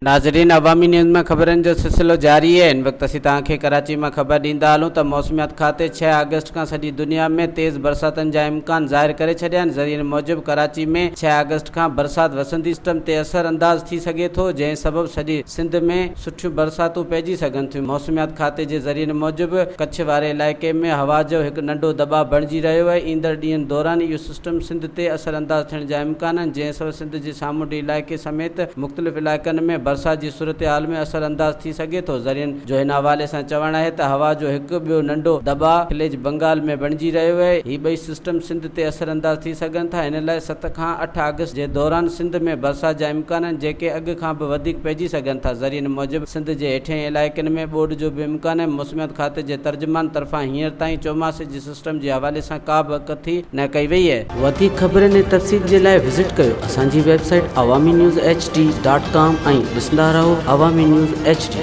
ناظرين عوامي نيوز ۾ خبرن جو سلسلو جاري آهي هن وقت اسين توهان کي ڪراچي مان خبر ڏيندا هلون ته موسميات کاتي ڇهه آگسٽ کان سڄي دنيا ۾ تيز برساتن جا امڪان ظاهر ڪري ڇڏيا آهن ذريعن موجب ڪراچي ۾ ڇهه آگسٽ کان برسات وسندي سسٽم تي اثر انداز ٿي سگهي ٿو جنهن سبب سڄي سنڌ ۾ سٺيون برساتون پئجي سگهن ٿيون. موسميات کاتي جي ذريعن موجب ڪڇ واري علائقي ۾ هوا جو هڪ ننڍو دٻاء بڻجي رهيو آهي، ايندڙ ڏينهن دوران اهو سسٽم سنڌ تي اثر انداز ٿيڻ جا امڪان آهن، جنهن سبب سنڌ جي سامونڊي علائقي سميت مختلف علائقن ۾ برسات جي صورتحال ۾ اثر انداز ٿي سگهي ٿو. ذريعن جو هن حوالي سان چوڻ آهي ته هوا جو هڪ ٻيو ننڍو دٻاء خليج بنگال ۾ بڻجي رهيو آهي، هي ٻئي سسٽم سنڌ تي اثر انداز ٿي سگهن ٿا، ان لاء ست کان اٺ آگسٽ جي دوران سنڌ ۾ برسات جا امڪان آهن، جيڪي اڳ کان به وڌيڪ پئجي سگهن ٿا، ذريعن موجب سنڌ جي هيٺئين علائقن ۾ ٻوڏ جو به امڪان آهي، موسميات کاتي جي ترجمان طرفان هينئر تائين چوماسي جي سسٽم جي حوالي سان ڪا به اڳڪٿي نه ڪئي وئي آهي. وڌيڪ خبرن ۽ تفصيل جي لاء وزٽ ڪيو اسان جي website Awami news H D dot com ۽ ڏسندا رهو عوامي نيوز ايڇ ڊي.